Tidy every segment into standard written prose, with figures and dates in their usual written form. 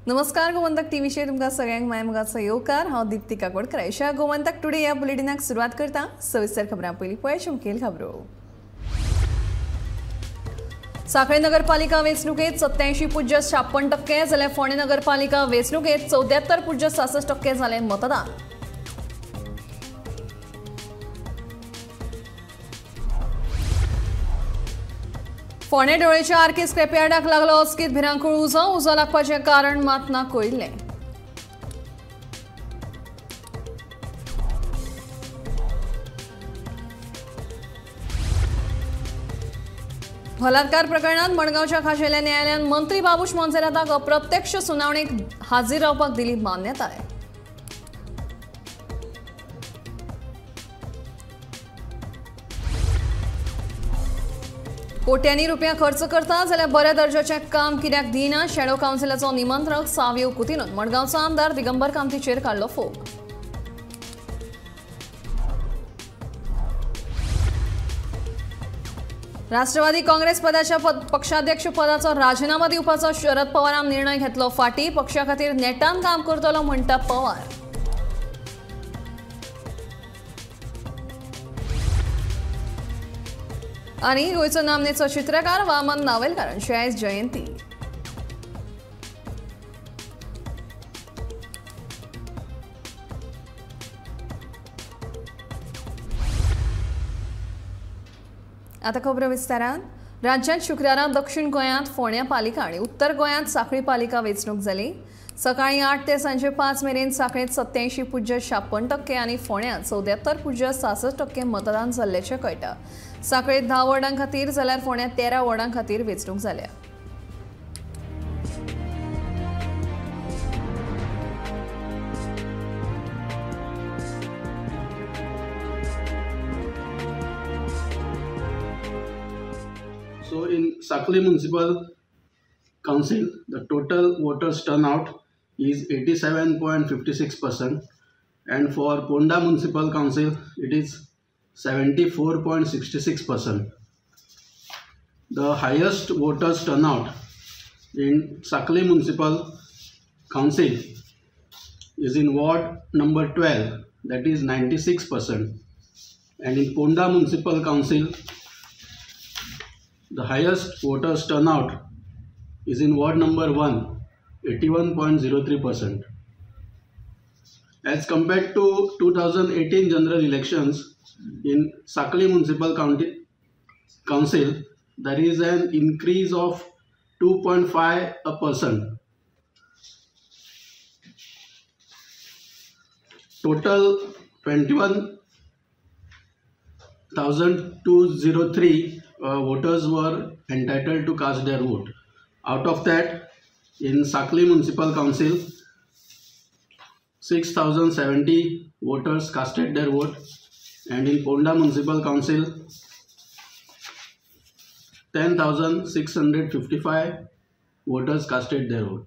नमस्कार, गोमंतक टीव्हीचेर तुमकां सगळ्यांक मायमोगाचो येवकार. हांव दीप्ती काकोडकर. अशा गोमंतक टुडे ह्या बुलेटिनाक सुरवात करता. सविस्तर खबरां पयलीं पळय मुखेल खबरो. सांखळे नगरपालिका वेंचणुकेत 87.56% जाल्यार फोंडें नगरपालिका वेंचणुकेत 74.66% जालें मतदान. फोंडें ढवळेच्या आरके स्क्रॅपयार्डाक लागलो अचकीत भिरांकूळ उजो. उजो लागपाचें कारण मात ना कळिल्लें. बलात्कार प्रकरणात मडगांवच्या खाशेल्या न्यायालयान मंत्री बाबूश मोन्सेराताक अप्रत्यक्ष सुनावणेक हाजीर रावपाक दिली मान्यताय. कोट्यांनी रुपया खर्च करता जाल्यार बऱ्या दर्जाचें काम कित्याक दिना, शॅडो कावन्सिलाचो निमंत्रक सावियो कुतिनोन मडगांवचो आमदार दिगंबर कामतीचेर काडलो फोग. राष्ट्रवादी काँग्रेस पदाच्या पक्षाध्यक्ष पदाचो राजीनामो दिवपाचो शरद पवारान निर्णय घेतलो फाटीं. पक्षा खातीर नेटान काम करतलो म्हणटा पवार. आनी गोंयचो नामनेचो चित्रकार वामन नावेलकार हांची आयज जयंती. आता खबरो विस्तारान. राज्यांत शुक्रारा दक्षिण गोंयांत फोंड्या पालिका आनी उत्तर गोंयांत सांखळी पालिका वेंचणूक जाली. सकाळीं 8 ते सांजे 5 मेरेन सांखळेंत 87.56% आनी फोंड्यांत 74.66% मतदान जाल्ल्याचें कळटा. सांखळेंत 10 वॉर्डां खातीर जाल्यार फोंड्यांत 13 वॉर्डां खातीर वेंचणूक जाल्या. So in Sanquelim Municipal Council, the total voters turnout is 87.56%, and for Ponda Municipal Council it is 74.66%. The highest voters turnout in Sanquelim Municipal Council is in ward number 12, that is 96%, and in Ponda Municipal Council the highest voters turnout is in ward number 1, 81.03%. As compared to 2018 general elections, in Sanquelim Municipal Council there is an increase of 2.5%. Total 21,203 voters were entitled to cast their vote. Out of that, in Sanquelim Municipal Council, 6,070 voters casted their vote, and in Ponda Municipal Council, 10,655 voters casted their vote.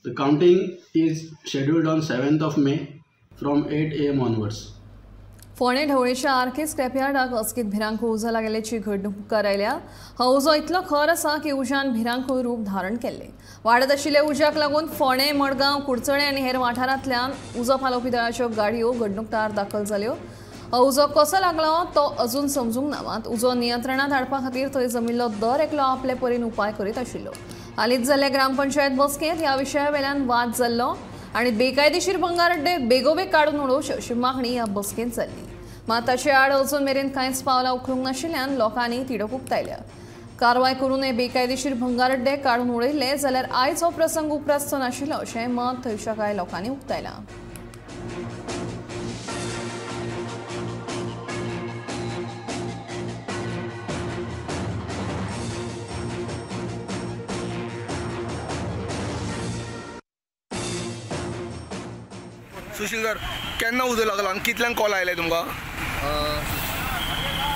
The counting is scheduled on 7th of May from 8 a.m. onwards. फोंडें ढवळेच्या RK स्क्रॅपयार्डाक अचकीत भिरांकूळ उजो लागल्याची घडणूक मुखार आयल्या. हो उजो इतलो खर आसा की उज्यान भिरांकूळ रूप धारण केल्लें. वाडत आशिल्ल्या उज्याक लागून फोंडें, मडगांव, कुडचडें आनी हेर वाठारांतल्यान उजो पालोवपी दळाच्यो गाडयो घडणूक थळार दाखल जाल्यो. हो उजो कसो लागलो तो अजून समजूंक ना. मात उजो नियंत्रणांत हाडपा खातीर थंय जमिल्लो दर एकलो आपले परीन उपाय करीत आशिल्लो. हालींच जाल्ल्या ग्रामपंचायत बसकेंत ह्या विशया वेल्यान वाद जाल्लो आनी बेकायदेशीर भंगार अड्डे बेगोबेग काडून उडोवचे अशी मागणी ह्या बसकेंत जाल्ली. मात ताचे आड अजून मेरेन कांयच पावलां उखलूंक नाशिल्ल्यान लोकांनी तिडक उक्तायल्या. कारवाय करून हे बेकायदेशीर भंगार अड्डे काडून उडयले जाल्यार आयज हो प्रसंग उप्रासचो नाशिल्लो अशें मत थंयच्या कांय लोकांनी उक्तायलां. सुशील सर, केन्ना उजो लागलो आनी कितल्यांक कॉल आयले तुमकां?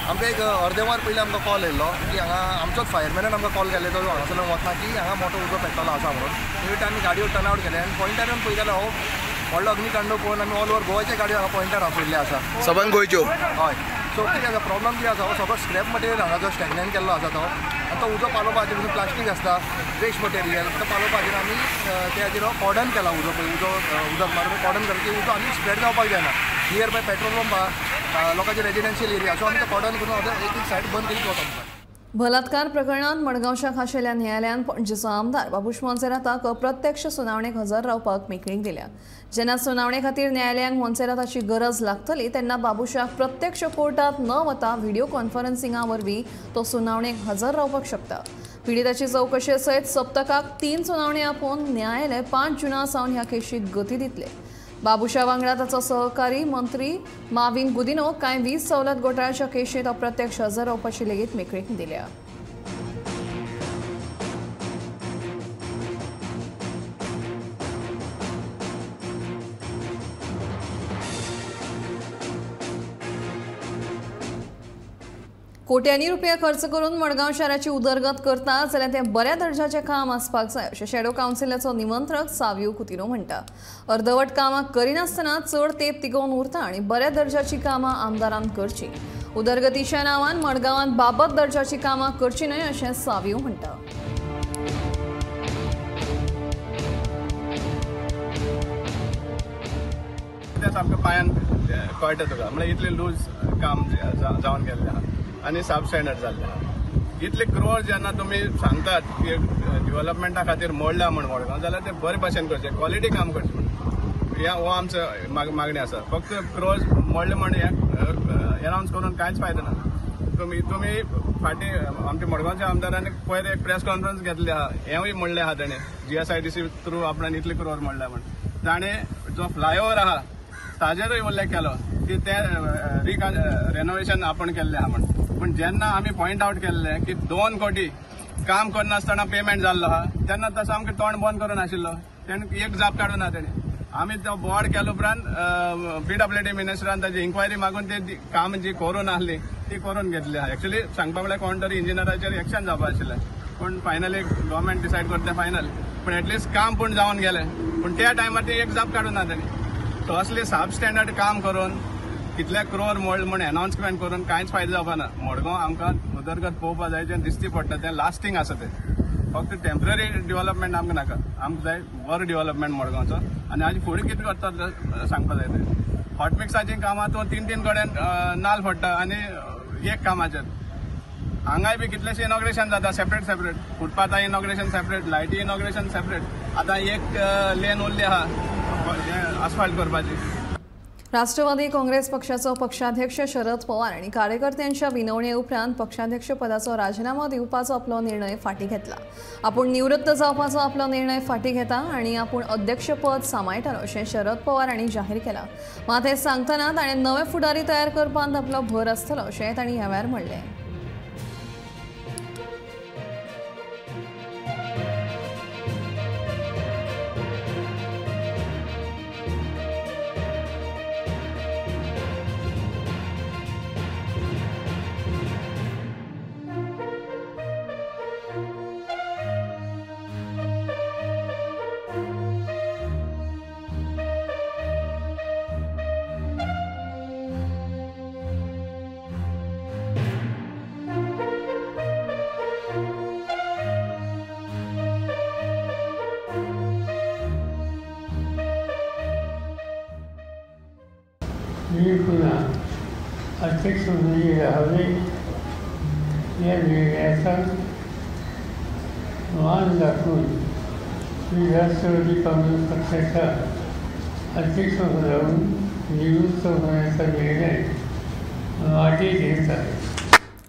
आमकां एक अर्दे वर पयलीं आमकां कॉल येयल्लो की हांगा आमचोच फायरमॅनान आमकां कॉल केल्लो, तो हांगासरल्यान वतना की हांगा मोठो उजो पेट्टलो आसा म्हणून. ते आमी गाडयो टर्न आवट केले आनी पॉयंटार येवन पळयताले हो व्हडलो अग्निकांड पळोवन आमी ऑल ओवर गोवाचे गाडयो हांगा पॉयंटार आपयल्ले आसा. सबंद गोंयच्यो? हय. सो कितें आसा प्रॉब्लम कितें आसा, हो सगळो स्क्रॅप मटेरियल हांगा जो स्टॅग्नंट केल्लो आसा तो, आनी तो उजो पालोवपाचेर प्लास्टीक आसता वेस्ट मटेरियल, तो पालोवपाचेर आमी त्या खातीर कॉर्डन केला उजो, पळय उजो उदक मारून कॉर्डन केला की उजो आनी स्प्रेड जावपाक जायना. नियर बाय पेट्रोल पंप आहा, लोकांचे रेजिडेन्शियल एरिया, सो आमी तो कॉर्डन करून आतां एक एक सायड बंद करीत वता मुखार. बलात्कार प्रकरणांत मडगांवच्या खाशेल्या न्यायालयान पणजेचो आमदार बाबूश मोन्सेराताक अप्रत्यक्ष सुनावणेक हजर रावपाक मेकळीक दिल्या. जेन्ना सुनावणे खातीर न्यायालयांक मोन्सेराताची गरज लागतली तेन्ना बाबूशाक प्रत्यक्ष कोर्टात न वता व्हिडिओ कॉन्फरन्सिंगा वरवीं तो सुनावणेक हजर रावपाक शकता. पिडिताची चवकशे सयत सप्तकाक 3 सुनावणी आपोवन न्यायालय 5 जुना सावन ह्या केशीक गती दितले. बाबूशा वांगडा ताचो सहकारी मंत्री माविन गुदिनो कांय वीज सवलत घोटाळ्याच्या केशींत अप्रत्यक्ष हजर रावपाची लेगीत मेकळीक दिल्या. कोट्यांनी रुपया खर्च करून मडगांव शाराची उदरगत करता जाल्यार तें बऱ्या दर्जाचें काम आसपाक जाय अशें शॅडो कावन्सिलाचो निमंत्रक सावियो कुतिनो म्हणटा. अर्दवट कामां करिनासतना चड तेंप तिगोवन उरता आनी बऱ्या दर्जाचीं कामां आमदारान करचीं. उदरगतीच्या नांवान मडगांवांत बाबत दर्जाचीं कामां करचीं न्हय अशें सावियो म्हणटा. सामकें पांयान कळटा तुका, म्हणल्यार इतलें लूज काम जावन गेल्लें आहा आनी सब स्टँडर्ड जाल्लें आहा. इतले क्रोर जेन्ना तुमी सांगतात की डिवलपमेंटा खातीर मोडल्या म्हण मडगांव, जाल्यार ते बरे भाशेन करचें, क्वॉलिटी काम करचें म्हण ह्या हो आमचो मागणी आसा. फक्त क्रोर मोडले म्हण हें अनावन्स करून कांयच फायदो ना. तुमी तुमी फाटीं आमच्या मडगांवच्या आमदारांनी पयर एक प्रेस कॉन्फरन्स घेतली आहा, हेंवूय म्हणलें आहा तेणें GSIDC through आपणान इतले क्रोर मोडल्या म्हण. ताणें जो फ्लायओवर आहा ताजेरूय उल्लेख केलो की ते रेनोवेशन आपण केल्लें आहा म्हण. पूण जेन्ना आमी पॉयंट आवट केल्लें की 2 कोटी काम करनासतना पेमेंट जाल्लो आहा तेन्ना तसो आमकां तोंड बंद करून आशिल्लो, तेणें एक जाप काडूं ना तेणें. आमी तो बोर्ड केल्या उपरांत PWD मिनिस्टरान ताजी इन्क्वायरी मागून ते काम जी करून आहली ती करून घेतली आहा. एक्चुअली सांगपा म्हळ्यार कोण तरी इंजिनियराचेर एक्शन जावपा आशिल्लें, पूण फायनली गव्हर्मेंट डिसायड करता फायनल, पूण एटलिस्ट काम पूण जावन गेलें. पूण त्या टायमार ती एक जाप काडूं ना तेणें. सो असले सब स्टँडर्ड काम करून कितले क्रोर मोड म्हण अनाउन्समेंट करून कांयच फायदो जावपा ना. मडगांव आमकां उदरगत पळोवपा जाय, जें दिश्टी पडटा तें लास्टींग आसा, तें फक्त टेम्पररी डिवलपमेंट आमकां नाका, आमकां जाय बरो डिवलपमेंट मडगांवचो. आनी हाजे फुडें कितें करता सांगपा जाय. तें हॉटमिक्साचीं कामां तो 3-3 कडेन नाल पडटा आनी एक कामाचेर हांगाय बी कितलेशे इनॉग्रेशन जाता सेपरेट सेपरेट, फुटपाथा इनॉग्रेशन सेपरेट, लायटी इनॉग्रेशन सेपरेट. आतां एक लेन उरली आहा आस्फाल्ट करपाची. राष्ट्रवादी काँग्रेस पक्षाचो पक्षाध्यक्ष शरद पवार आनी कार्यकर्त्यांच्या विनवणे उपरांत पक्षाध्यक्ष पदाचो राजीनामो दिवपाचो आपलो निर्णय फाटीं घेतला. आपूण निवृत्त जावपाचो आपलो निर्णय फाटीं घेता आनी आपूण अध्यक्षपद सांबाळटलो अशें शरद पवार हांणी जाहीर केलां. मात हें सांगतना ताणें नवे फुडारी तयार करपांत आपलो भर आसतलो अशें तांणी ह्या वेळार म्हणलें. मी पुन्हा अध्यक्ष म्हणून राहावे या निर्णयाचा मान राखून मी राष्ट्रवादी काँग्रेस पक्षाच्या अध्यक्षपदावरून निवृत्त होण्याचा निर्णय मागे घेत आहे.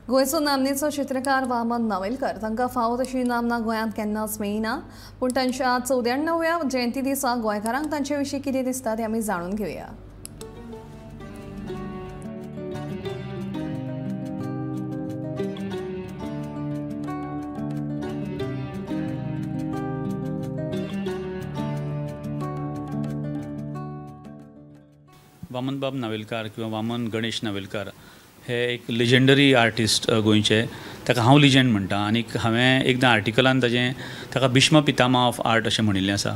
गोंयचो नामनेचो चित्रकार वामन नावेलकर तांकां फावो तशी नामना गोंयांत केन्नाच मेळना, पूण तांच्या 94व्या जयंती दिसा गोंयकारांक तांचे विशीं कितें दिसता तें आमी जाणून घेवया. वामनबाब नावेलकार किंवा वामन गणेश नावेलकार हे एक लिजेंडरी आर्टिस्ट गोंयचे, ताका हांव लिजेंड म्हणटा. आनीक हांवें एकदां आर्टिकलान ताजें ताका भीष्म पितामह ऑफ आर्ट अशें म्हणिल्लें आसा.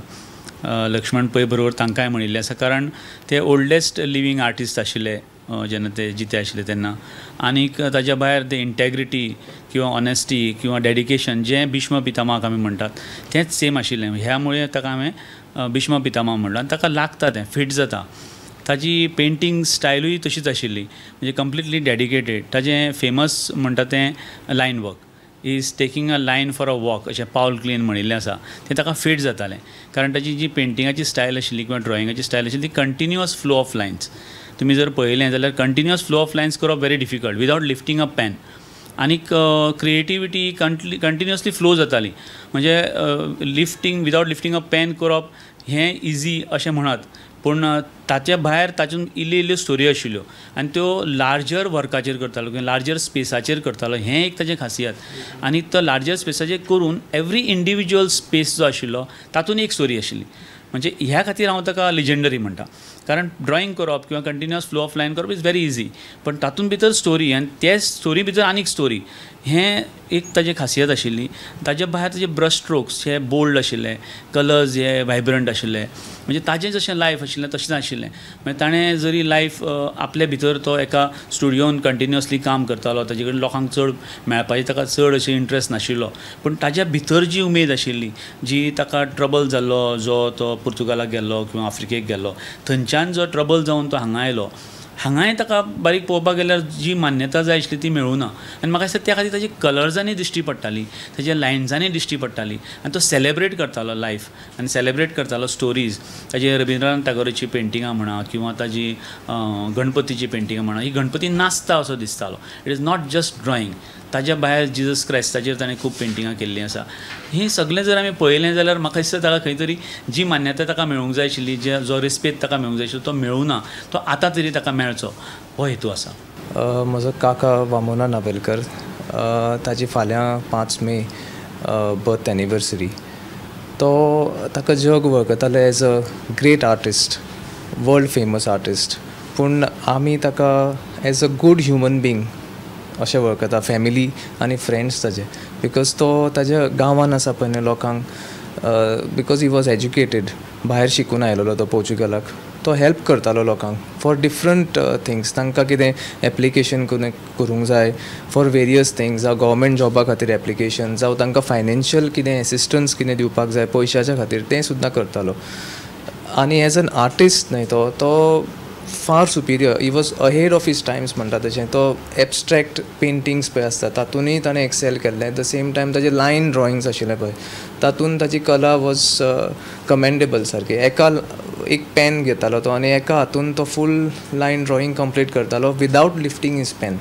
लक्ष्मण पै बरोबर तांकांय म्हणिल्लें आसा, कारण ते ओल्डेस्ट लिवींग आर्टिस्ट आशिल्ले जेन्ना ते जिते आशिल्ले तेन्ना. आनीक ताज्या भायर ते इंटेग्रिटी किंवा ऑनेस्टी किंवा डेडिकेशन जें भीष्म पितामहाक आमी म्हणटात तेंच सेम आशिल्लें. ह्या मुळे ताका हांवें भीष्म पितामहा म्हणलां आनी ताका लागता तें फिट जाता. ताजी पेंटींग स्टायलूय तशीच आशिल्ली, म्हणजे कंप्लिटली डेडिकेटेड. ताजें फेमस म्हणटा तें line work, is taking a line for a walk अशें पावल क्लेन म्हणिल्लें आसा, तें ताका फिट जातालें. कारण ताजी जी पेंटिंगाची स्टायल आशिल्ली किंवा ड्रॉइंगाची स्टायल आशिल्ली ती कंटिन्युअस फ्लो ऑफ लायन्स. तुमी जर पळयलें जाल्यार कंटिन्युअस फ्लो ऑफ लायन्स करप very difficult without lifting a pen. आनीक क्रिएटिविटी कंटिन्युअसली फ्लो जाताली, म्हणजे lifting without lifting a pen करप हें इजी अशें म्हणत, पूण ताच्या भायर तातूंत इल्ल्यो इल्ल्यो स्टोरी आशिल्ल्यो आनी त्यो लार्जर वर्काचेर करतालो किंवा लार्जर स्पेसाचेर करतालो, हें एक ताजें खासियत. आनी तो लार्जर स्पेसाचेर करून एवरी इंडिविज्युअल स्पेस जो आशिल्लो तातूंत एक स्टोरी आशिल्ली. म्हणजे ह्या खातीर हांव ताका लिजंडरी म्हणटा, कारण ड्रॉइंग करप किंवा कंटिन्युअस फ्लो ऑफ लायन करप is very easy, पण तातूंत भितर स्टोरी आनी ते स्टोरी भितर आनीक स्टोरी, हें एक ताजें खासियत आशिल्ली. ताज्या भायर ताजे ब्रश स्ट्रोक्स हे बोल्ड आशिल्ले, कलर्स हे वायब्रंट आशिल्ले, म्हणजे ताजें जशें लायफ आशिल्लें तशेंच आशिल्लें. म्हणजे ताणें जरी लायफ आपले भितर तो एका स्टुडियोन कंटिन्युअसली काम करतालो, ताजे कडेन लोकांक चड मेळपाची ताका चड अशी इंट्रस्ट नाशिल्लो, पूण ताज्या भितर जी उमेद आशिल्ली, जी ताका ट्रबल जाल्लो, जो तो पुर्तुगालाक गेल्लो किंवा आफ्रिकेक गेल्लो, थंयच्यान जो ट्रबल जावन तो हांगा आयलो, हांगाय ताका बारीक पळोवपाक गेल्यार जी मान्यता जाय आशिल्ली ती मेळूं ना. आनी म्हाका दिसता त्या खातीर ताजी कलर्सांनी दिश्टी पडटाली, ताज्या लायन्सांनी दिश्टी पडटाली आनी तो सेलेब्रेट करतालो लायफ आनी सेलेब्रेट करतालो स्टोरीज. ताजी रविंद्रनाथ टागोराची पेंटिंगां म्हणा किंवा ताजी गणपतीची पेंटिंगां म्हणा, ही गणपती नाचता असो दिसतालो. It is not just drawing. ताज्या भायर जिजस क्रायस्टाचेर ताणें खूब पेंटिंगां केल्लीं आसा. हें सगळें जर आमी पळयलें जाल्यार म्हाका दिसता ताका खंय तरी जी मान्यता ताका मेळूंक जाय आशिल्ली, जो रिस्पेद ताका मेळूंक जाय आशिल्लो तो मेळूं ना, तो आतां तरी ताका मेळचो हो हेतू आसा. म्हजो काका वामोना नावेलकर, ताजी फाल्यां 5 मे बर्थ एनिवर्सरी. तो ताका जग वळखताले as a great artist, world famous artist, पूण आमी ताका as a good human being अशें वळखता, फॅमिली आनी फ्रेंड्स ताजे, because तो ताज्या गांवान आसा पळय न्हू लोकांक, because he was educated, भायर शिकून आयलेलो तो पोर्चुगलाक, तो हेल्प करतालो लोकांक फॉर डिफरंट थिंग्स. तांकां कितें एप्लिकेशन करूंक जाय फॉर वेरियस थिंग्स, जावं गव्हर्मेंट जॉबा खातीर एप्लिकेशन, जावं तांकां फायनान्शियल कितें एसिस्टन्स कितें दिवपाक जाय पयशाच्या खातीर, तें सुद्दां करतालो. आनी एज एन आर्टिस्ट न्हय तो तो far superior, he was ahead of his times म्हणटा तशें. तो एबस्ट्रेक्ट पेंटिंग्स पळय आसता तातूंतय ताणें एक्सेल केल्लें. एट the same time ताजे लायन ड्रॉइंग्स आशिल्ले पळय तातूंत ताजी कला वॉज कमेंडेबल सारकी. एका एक पेन घेतालो तो आनी एका हातून तो फूल लायन ड्रॉइंग कंप्लीट करतालो विदावट लिफ्टींग his pen.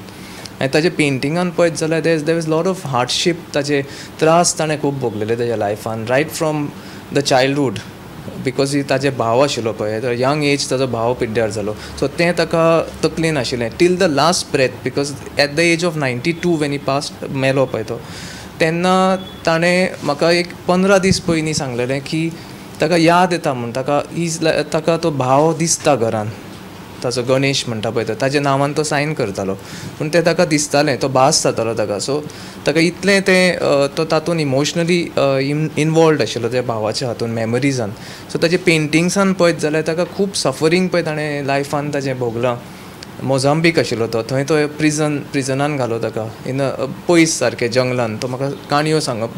आनी ताजे पेंटिंगान पळयत जाल्यार there is lot of hardship, ताजे त्रास ताणें खूब भोगलेले ताज्या लायफान, right from the childhood, because ताजे भाव आशिल्लो पळय, यंग एज ताजो भाव पिड्ड्यार जालो, सो तें ताका तकलेन आशिल्लें till the last breath. Because at the age of 92 when he passed, मेलो पळय तो, तेन्ना ताणें म्हाका एक 15 दीस पयलीं सांगलेलें की ताका याद येता म्हूण, ताका is ताका तो भाव दिसता घरान, ताजो गणेश म्हणटा पळय तो, ताज्या नांवान तो सायन करतालो, पूण तें ताका दिसतालें, तो भास जातालो ताका. सो ताका इतलें तें तो तातूंत इमोशनली इनवॉल्वड आशिल्लो त्या भावाच्या हातून, मेमरीजान. सो ताजे पेंटिंग्सान पळयत जाल्यार ताका खूब सफरींग पळय ताणें लायफान ताजें भोगलां. मोजांबीक आशिल्लो तो, थंय तो प्रिजनान घालो ताका, इन पयस सारकें जंगलान. तो म्हाका काणयो सांगप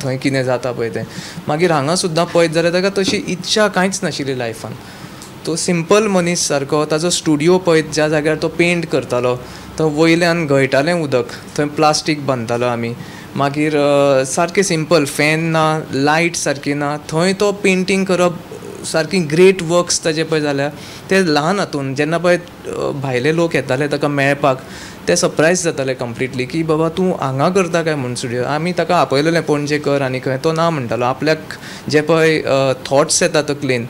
थंय कितें जाता पळय तें. मागीर हांगा सुद्दां पळयत जाल्यार ताका तशी इच्छा कांयच नाशिल्ली लायफान. तो सिंपल मनीस सारको. ताजो स्टुडियो पळयत ज्या जाग्यार तो पेंट करतालो, तो वयल्यान गळटालें उदक, थंय प्लास्टीक बांदतालो आमी. मागीर सारकें सिंपल, फॅन ना, लायट सारकी ना, थंय तो पेंटींग करप सारकी ग्रेट वर्क्स ताजे पळय जाल्यार ते ल्हान हातून जेन्ना पळय भायले लोक येताले ताका मेळपाक, ते सरप्रायज जाताले कंप्लिटली की बाबा तूं हांगा करता काय म्हूण स्टुडियो. आमी ताका आपयलेलें पणजे कर आनी खंय, तो ना म्हणटालो. आपल्याक जे पळय थॉट्स येता तकलेन,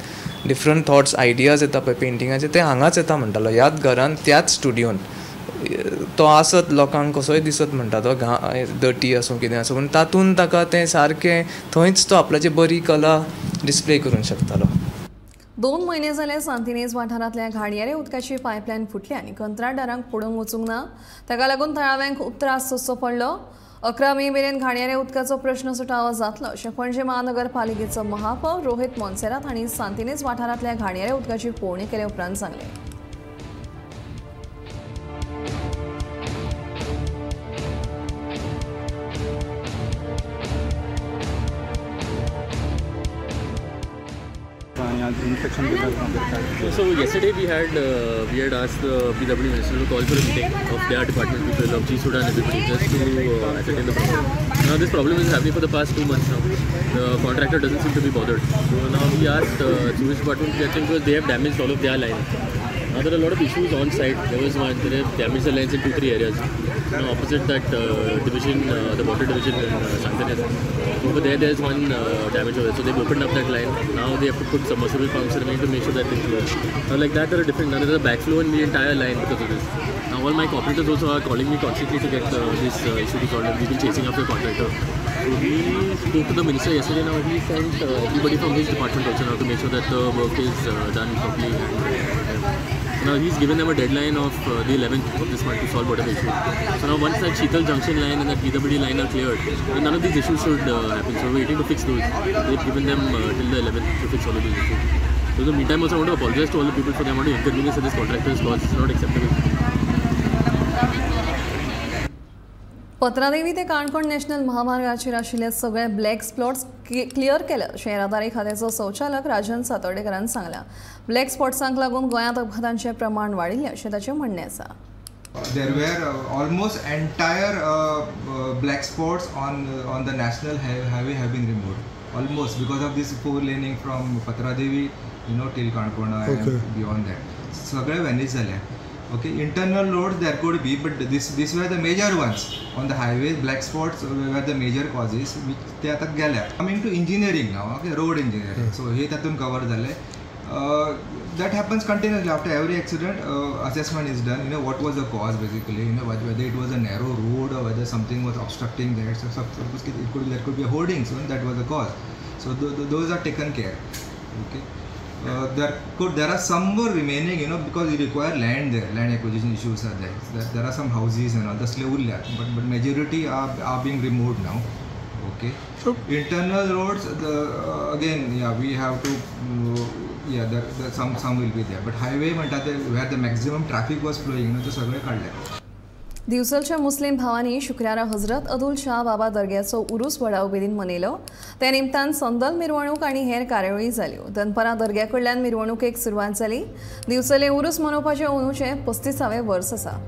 डिफरंट थॉट्स आयडियाज येता पळय पेंटिंगाचे, ते हांगाच येता म्हणटालो, ह्याच घरान, त्याच स्टुडियोन. तो आसत लोकांक कसोय दिसत म्हणटा तो, डर्टी आसूं कितें आसूं, पूण तातूंत ताका तें सारकें थंयच तो आपल्याची बरी कला डिस्प्ले करूंक शकतालो. 2 म्हयने जाले सांतिनेज वाठारांतल्या घाणयारे उदकाची पायपलायन फुटली आनी कंत्राटदारांक पडूंक वचूंक ना. ताका लागून थळाव्यांक खूब त्रास सोंसचो पडलो. 11 मे मेरेन घाणयारे उदकाचो प्रश्न सुटावो जातलो अशें पणजे महानगरपालिकेचो महापौर रोहित मोन्सेरात हांणी सांतिनेज वाठारांतल्या घाणयारे उदकाची पळोवणी केले उपरांत सांगलें. construction business. So yesterday we had asked the PWD minister to call for a meeting of their department people, of GSUDA and everybody, just to ascertain the problem. Now this problem is happening for the past 2 months now. The contractor doesn't seem to be bothered. So now we asked sewage department to get them because they have damaged all of their lines. Now there are a lot of issues on site. There was one, they have damaged the lines in 2-3 areas. Now opposite that division, the water division in Santinez, over there there's one damage over there. So they've opened up that line. Now they have to put submersible pumps in to make sure that things work. Now like that there are different, now there's a backflow in the entire line because of this. Now all my cooperators also are calling me constantly to get this issue resolved, and we've been chasing after the contractor. So we spoke to the minister yesterday. Now he sent everybody from his department also now to make sure that the work is done properly. And now he's given them a deadline of the 11th of this month to solve whatever issue. So now once that Sheetal Junction line and that PWD line are cleared, then none of these issues should happen. So we're waiting to fix those. They've given them till the 11th to fix all of these issues. So in the meantime also I want to apologize to all the people for the amount of inconvenience that this contractor has caused. It's not acceptable. Patradevi ते Canacona national महामार्गाचेर आशिल्ले सगळे black spots clear केले अशें येरादारी खात्याचो संचालक राजन सातोर्डेकरान सांगलां. Black स्पॉट्सांक लागून गोंयांत अपघातांचें प्रमाण वाडिल्लें अशें ताचें म्हणणें आसा. There were almost entire black spots on the national highway have been removed almost because of this four laning from Patradevi, you know, till Canacona and beyond that. सगळे vanish जाले. Okay, internal roads there could be, but these were the major ones on the highways. Black spots were the major causes which ते आता गेल्या. Coming to engineering now, okay, road engineering. So हे तातून cover जाले. That happens continuously after every accident. Assessment is done. You know what was the cause basically. You know whether it was a narrow road or whether something was obstructing there. So suppose it could there could be a hoarding. So that was the cause. So those are taken care. Okay. There are some more remaining, you know, because you require land there, land acquisition issues are there. So there are some houses and all the slave, but majority are being removed now. Okay. So internal roads, again, yeah, we have to, yeah, there some will be there. But highway, where the maximum traffic was flowing, you know, तो सगळे काढले. दिवसलच्या मुस्लिम भावांनी शुक्रारा हजरत अदुल शाह बाबा दर्ग्याचो उरूस व्हडा उमेदीन मनयलो. त्या निमतान संदल मिरवणूक आनी हेर कार्यावळी जाल्यो. दनपारां दर्ग्या कडल्यान मिरवणुकेक सुरवात जाली. दिवचले उरूस मनोवपाचें अंदूचें 35वें वर्स आसा.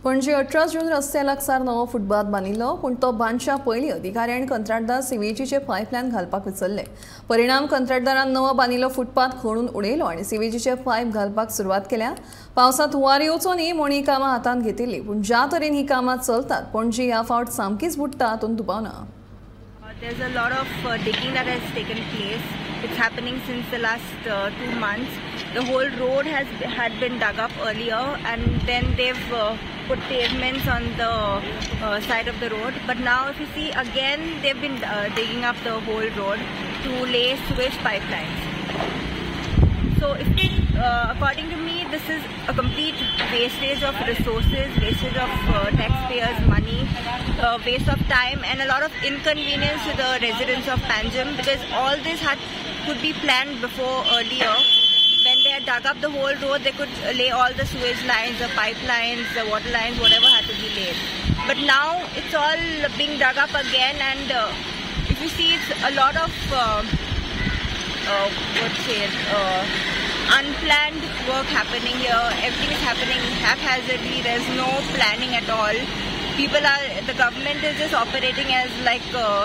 पणजे 18 जून रस्त्या लागसार नवो फुटपाथ बांदिल्लो, पूण तो बांदच्या पयलीं अधिकारी आनी कंत्राटदार सिवेजीचे पायपलायन घालपाक विसरले. परिणाम कंत्राटदारान नवो बांदिल्लो फुटपाथ खणून उडयलो आनी सिवेजीचे पायप घालपाक सुरवात केल्या. पावसांत हुंवार येवचो न्ही म्हूण ही कामां हातांत घेतिल्ली, पूण ज्या तरेन ही कामां चलतात पणजी ह्या फावट सामकीच बुडटा हातूंत दुबाव ना. There's a lot of digging that has taken place. It's happening since the last 2 months. The whole road had been dug up earlier, and then they've put pavements on the side of the road. But now if you see, again they've been digging up the whole road to lay sewage pipelines. So if, according to me, this is a complete wastage of resources, wastage of taxpayers' money, waste of time, and a lot of inconvenience to the residents of Panjim, because all this could be planned before earlier. When they had dug up the whole road, they could lay all the sewage lines, the pipelines, the water lines, whatever had to be laid. But now it's all being dug up again, and if you see, it's a lot of unplanned work happening here. Everything is happening haphazardly. There's no planning at all. The government is just operating as like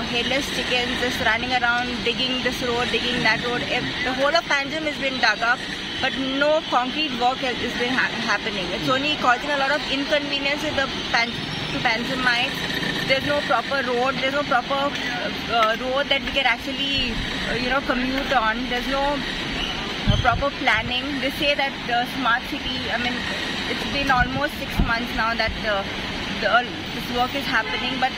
headless chickens, just running around, digging this road, digging that road. The whole of Panjim has been dug up. but no concrete work is been happening. It's only causing a lot of inconvenience to the to Panjimites. There's no proper road. There's no proper road that we can actually, commute on. There's no proper planning. They say that the smart city, I mean, it's been almost 6 months now that this work is happening, but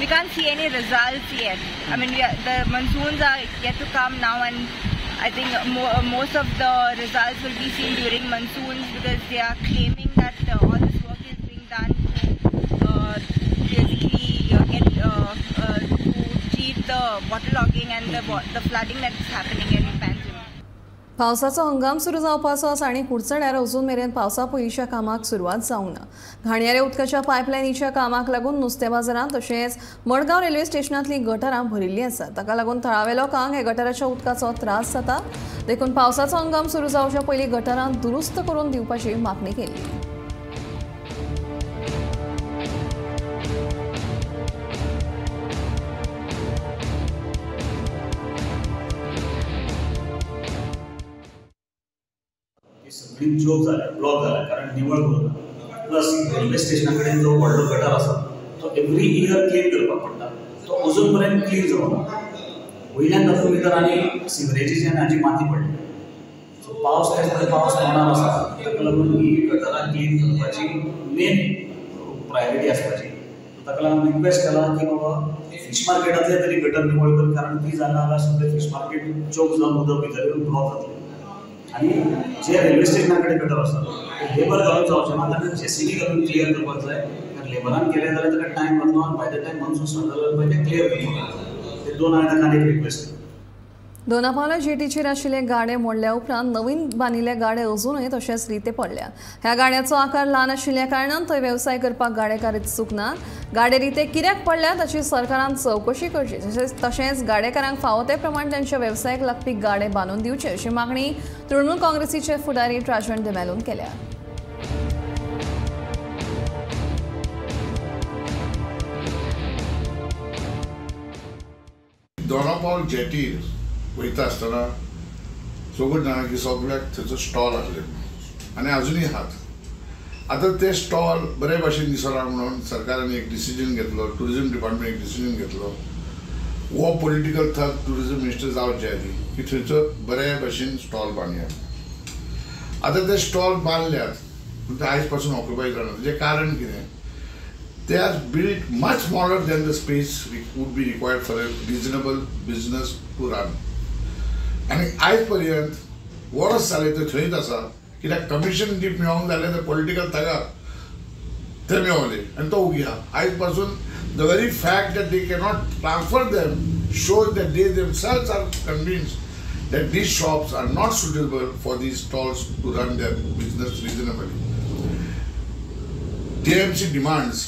we can't see any results yet. I mean, the monsoons are yet to come now, and I think most of the results will be seen during monsoons, because they are claiming that all this work is being done to basically get to treat the waterlogging and the flooding that is happening in Panjim. पावसाचो हंगाम सुरू जावपाचो आसा आनी कुडचड्यार अजून मेरेन पावसा पयलींच्या कामाक सुरवात जावंक ना. घाणयाऱ्या उदकाच्या पायपलायनीच्या कामाक लागून नुस्तें बाजारांत तशेंच मडगांव रेल्वे स्टेशनांतलीं गटारां भरिल्लीं आसात. ताका लागून थळाव्या लोकांक हे गटाराच्या उदकाचो त्रास जाता. देखून पावसाचो हंगाम सुरू जावच्या पयलीं गटारां दुरुस्त करून दिवपाची मागणी केली. सगळी चोक जाल्या, ब्लॉक जाल्या, कारण निवळ करूं ना. प्लस रेल्वे स्टेशना कडेन जो व्हडलो गटार आसा तो एवरी इयर क्लीन करपाक पडटा, तो अजून पर्यंत क्लीन जावना. वयल्यान तातूंत भितर आनी सिवरेजीची आनी हाजी माती पडली. सो पावस आयज पावस तोंडार आसा, ताका लागून ही गटारां क्लीन करपाची मेन प्रायोरिटी आसपाची. ताका लागून रिक्वेस्ट केला की बाबा फिश मार्केटांतले तरी गटर निवळ कर, कारण ती जालें जाल्यार सगळें फिश मार्केट चोक जावन उदक भितर येवन ब्लॉक जातलें. आनी जे रेल्वे स्टेशना कडेन गटर आसा ते लेबर घालून जावचें ना, ताका जेसीबी घालून क्लियर करपाक जाय. कारण लेबरान केलें जाल्यार ताका टायम वतलो आनी बाय the time monsoon start जालो पळय तें क्लियर करपाक जाय. ते दोन हांवें ताका आनी एक रिक्वेस्ट केली. दोनापावला जेटीचेर आशिल्ले गाडे मोडल्या उपरांत नवीन बांदिल्ले गाडे अजूनय तशेंच रिते पडल्या. ह्या गाड्याचो आकार ल्हान आशिल्ल्या कारणान थंय वेवसाय करपाक गाडेकार इत्सूक ना. गाडे रिते कित्याक पडल्या ताची सरकारान चवकशी करची, तशेंच गाडेकारांक फावो ते प्रमाण तांच्या वेवसायाक लागपी गाडे बांदून दिवचे अशी मागणी तृणमूल काँग्रेसीचे फुडारी ट्राजन डिमेलोन केल्या. दोनापावल जेटीर वयता आसतना सगळ्यो जाणां की सगळ्याक थंयचो स्टॉल आसले आनी आजुनूय आहात. आतां ते स्टॉल बरे भाशेन दिसना म्हणून सरकारान एक डिसिजन घेतलो, ट्युरिजम डिपार्टमेंट एक डिसिजन घेतलो. हो पॉलिटिकल थग ट्युरिजम मिनिस्टर जावचे आदी की थंयचो बरे भाशेन स्टॉल बांदया. आतां ते स्टॉल बांदल्यात पूण ते आयज पासून ऑक्युपाय जायना. तेजें कारण कितें, they are built much smaller than the space would be required for a reasonable business to run. आनी आयज पर्यंत वर्स जालें ते थंयच आसा. कित्याक कमिशन जी मेळोंक जालें ते पॉलिटिकल थगाक ते मेळोले आनी तो उगी आहा. आयज पासून the very fact that they cannot transfer them shows that they themselves are convinced that these shops are not suitable for these stalls to run their business reasonably. TMC demands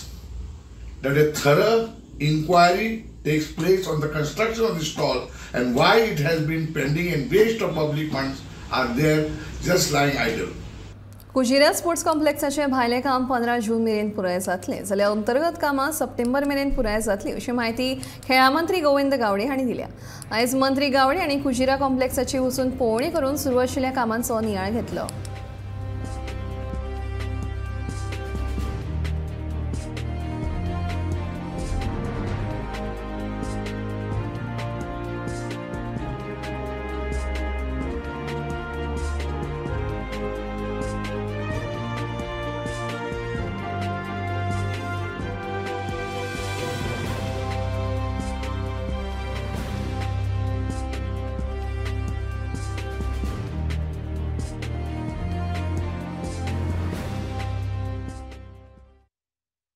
that a thorough inquiry takes place on the construction of the stall and why it has been pending and waste of public funds are there just lying idle. Kujira sports कॉम्प्लेक्साचें भायलें काम 15 जून मेरेन पुराय जातलें, जाल्यार अंतर्गत कामां सप्टेंबर मेरेन पुराय जातली अशी म्हायती खेळां मंत्री गोविंद गावडे हांणी दिल्या. आयज मंत्री गावडे हांणी कुजिरा कॉम्प्लेक्साची वचून पळोवणी करून सुरू आशिल्ल्या कामांचो नियाळ घेतलो.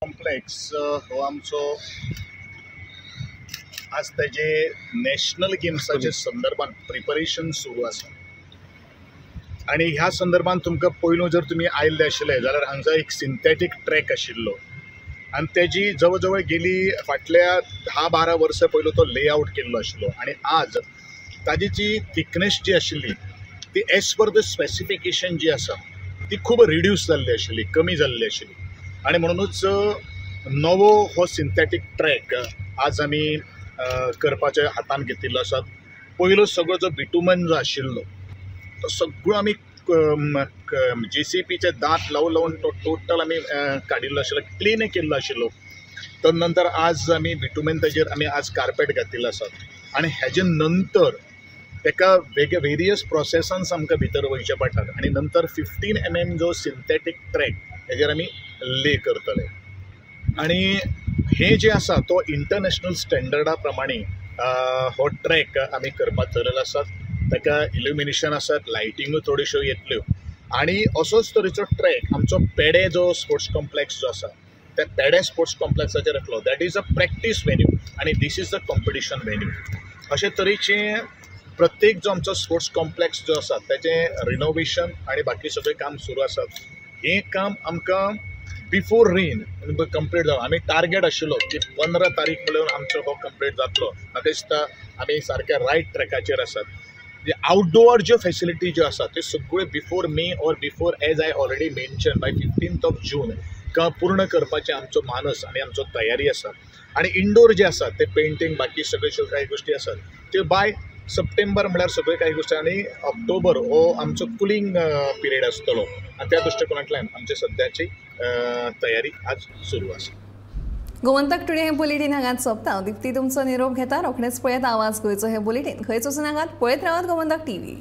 कॉम्प्लेक्स हो आमचो आज तेजे नॅशनल गेम्साचे संदर्भात प्रिपरेशन सुरू आसा आनी ह्या संदर्भात तुमकां पयलू जर तुमी आयिल्ले आशिल्ले जाल्यार हांगा एक सिंथेटीक ट्रॅक आशिल्लो आनी तेजी जवळ जवळ गेली फाटल्या 10-12 वर्सां पयलू तो लेआउट केल्लो आशिल्लो आनी आज ताजी जी थिकनेस जी आशिल्ली ती एज पर the specification जी आसा ती खूब रिड्यूस जाल्ली आशिल्ली, कमी जाल्ली आशिल्ली आनी म्हणूनच नवो हो सिंथेटीक ट्रॅक आज आमी करपाचे हातान घेतिल्लो आसा. पयलो सगळो जो बिटुमन जो आशिल्लो तो सगळो आमी जेसीपीचे दांत लावन लावन तो टोटल आमी काडिल्लो आशिल्लो, क्लीन केल्लो आशिल्लो. तर नंतर आज आमी बिटुमेन ताजेर आमी आज कार्पेट घातिल्लो आसा आनी हेजे नंतर ताका वेरियस प्रोसेसांस आमकां भितर वयचें पडटात आनी नंतर 15 mm जो सिंथेटीक ट्रॅक हेजेर आमी ले करतले. आनी हे जे आसा तो इंटरनॅशनल स्टँडर्डा प्रमाणे हो ट्रॅक आमी करपाक थरयलो आसा. ताका इल्युमिनेशन आसात, लायटिंगूय थोड्योश्यो येतल्यो आनी असोच तरेचो ट्रॅक आमचो पेडे जो स्पोर्ट्स कॉम्प्लेक्स जो आसा त्या पेडे स्पोर्ट्स कॉम्प्लेक्साचेर येतलो. That is a practice venue आनी this is a competition venue. अशे तरेचे प्रत्येक जो आमचो स्पोर्ट्स कॉम्प्लेक्स जो आसा तेजें रिनोवेशन आनी बाकी सगळें काम सुरू आसा. हें काम आमकां बिफोर रेन कंप्लीट जालो. आमी टार्गेट आशिल्लो की 15 तारीख म्हणून आमचो हो कंप्लीट जातलो. म्हाका दिसता आमी सारक्या रायट ट्रॅकाचेर आसात. जे आउटडोर ज्यो फेसिलिटी ज्यो आसा त्यो सगळ्यो before May or before as I already mention by 15th of June पूर्ण करपाचें आमचो मानस आनी आमचो तयारी आसा. आनी इनडोर जे आसा ते पेंटींग बाकी सगळ्यो कांय गोश्टी आसात त्यो बाय सप्टेंबर म्हळ्यार सगळ्यो कांय गोश्टी आनी ऑक्टोबर हो आमचो कुलींग पिरियड आसतलो आनी त्या दृश्टिकोनांतल्यान आमची सद्याची तयारी आज सुरू आसा. गोमंतक टुडे हे बुलेटीन हांगात सोंपता. दीप्ती तुमचो निरोप घेता. रोखडेच पळयत आवाज गोंयचो हे बुलेटीन. खंयच वचूं नाकात, पळयत रावात गोमंतक टीव्ही.